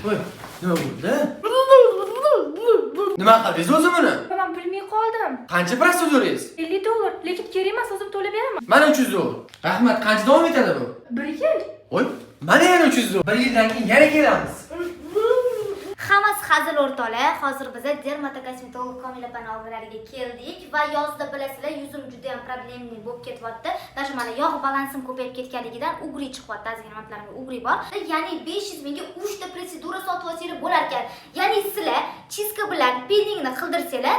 Voy, nima bo'ldi? Nima qildingiz o'zi buni? Man bilmay qoldim. Qancha prosedurangiz? 50 dollar, lekin kerak emas, o'zim to'lab beraman. Mana 300 dollar. Rahmat, qancha davom etadi bu? Bir yil. Voy, mana yana 300 dollar. Bir yildan keyin yana kelamiz. Hammasi hazil, o'rtoqlar. Hozir biza dermatokosmetolog Komila opani oldilariga keldik va yozda, bilasizlar, yuzim juda ham проблемный bo'lib ketyapti. Даже mana yog' balansim ko'payib ketganligidan угри chiqyapti, ozgina matlarimga угри bor. Ya'ni 500 mingga 3 ta protsedura sotib olsanglar bo'lar ekan. Ya'ni sizlar чистка bilan pilingni qildirsanglar,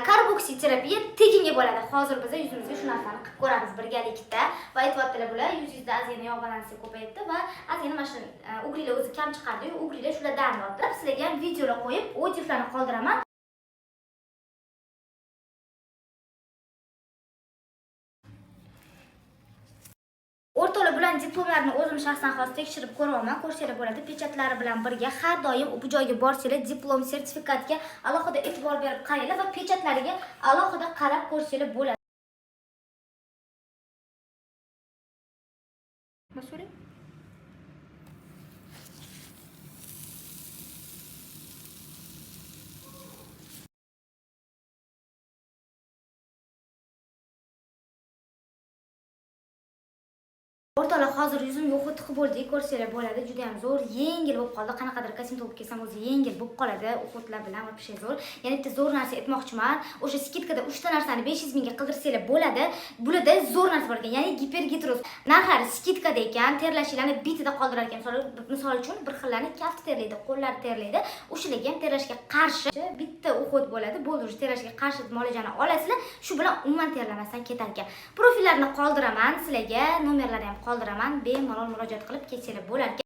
karboksiterapiya tekinga bo'ladi. Hozir biza yuzimizga shu narsani qilib ko'ramiz birgalikda va aytyaptilar bular, yuzingizda ozgina yog' balansi ko'payibdi va ozgina mana shu угри lar o'zi kam chiqardi-yu, угри lar shulardan deyapti. Sizlarga ham videolar qo'yib, отзыв larni qoldiraman. O'rtoqlar, bularni diplomlarini o'zim shaxsan hozir tekshirib ko'ryapman, ko'rsanglar bo'ladi, pechatlari bilan birga. Har doim bu joyga borsanglar, diplom, sertifikatga alohida e'tibor berib qaranglar va pechatlariga alohida qarab ko'rsanglar bo'ladi. Bosavering. O'rtoqlar, hozir yuzimga уход qilib bo'ldik, ko'rsanglar bo'ladi, juda ham zo'r, yengil bo'lib qoldi. Qanaqadir kosmetolog kelsam, o'zi yengil bo'lib qoladi уход lar bilan, вообще zo'r. Yana bitta zo'r narsa aytmoqchiman. O'sha скидка da uchta narsani 500 mingga qildirsanglar bo'ladi. Bularda zo'r narsa bor ekan, ya'ni gipergidroz. Narxlari скидка da ekan, terlashinglarni bitida qoldirar ekan. Misol uchun, bir xillarni kafti terlaydi, qo'llari terlaydi. O'shalarga ham terlashga qarshi bitta уход bo'ladi. Bo'ldi, o'sha terlashga qarshi muolajani olasizlar, shu bilan umuman terlamasdan ketar ekan. Profillarni qoldiraman sizlarga, nomerlarni ham qoldiraman, bemalol murojaat qilib ketsanglar bo'lar ekan.